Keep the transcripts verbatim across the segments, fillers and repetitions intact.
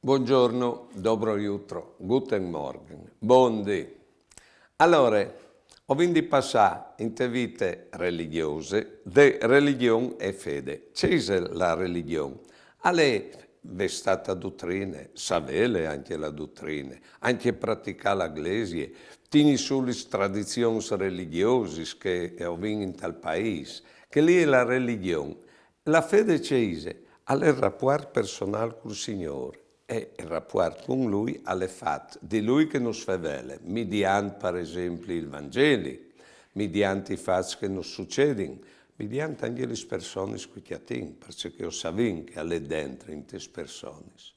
Buongiorno, dobro jutro, guten Morgen, bundì. Alore, o vin di passà inte vite religiose de religion e fede. Ce ise la religion? A l'è vestà a dutrine, savele ancje la dutrine, ancje praticà la glesie, tini sù lis tradizions religiosis che o vin intal paîs, chê li e je la religion. La fede ce ise? A l'è il rapuart personâl cul Signôr, e il rapuart cun lui a l'è fat di lui che nus fevele, midiant par esempli il Vangeli, midiant i fats che nus sucedin, midiant ancje lis personis che o cjatìn, parcè che o savìn che a l'è dentri intes personis.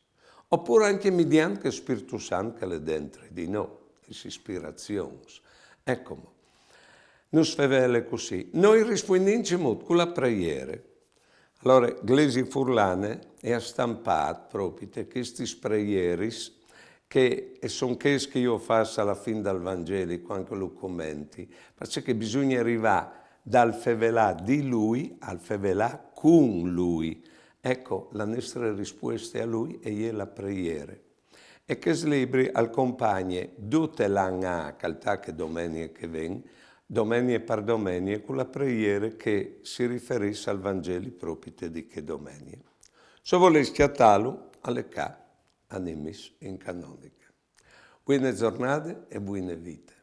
Opûr ancje midiant chel Spirtu Sant che a l'è dentri di nô, lis ispirazions. Eco, nus fevele cussì. Nô i rispuindìn cemût? Cu la preiere. Alore, Glesie Furlane e à stampât propite chestis preieris che e son chês che jo o fâs a la fin dal Vangeli, cuant che lu comenti, parcè che bisugne rivâ dal fevelâ di lui al fevelâ cun lui. Eco, la nestre rispueste a lui e je la preiere. E chest libri al compagne dute l'an A, che al tache domenie che ven, domenie par domenie, cu la preiere che si riferìs al Vangeli propite di chê domenie. Se o volês cjatâlu, al è ca, Animis in Canonica. Buine zornade e buine vite.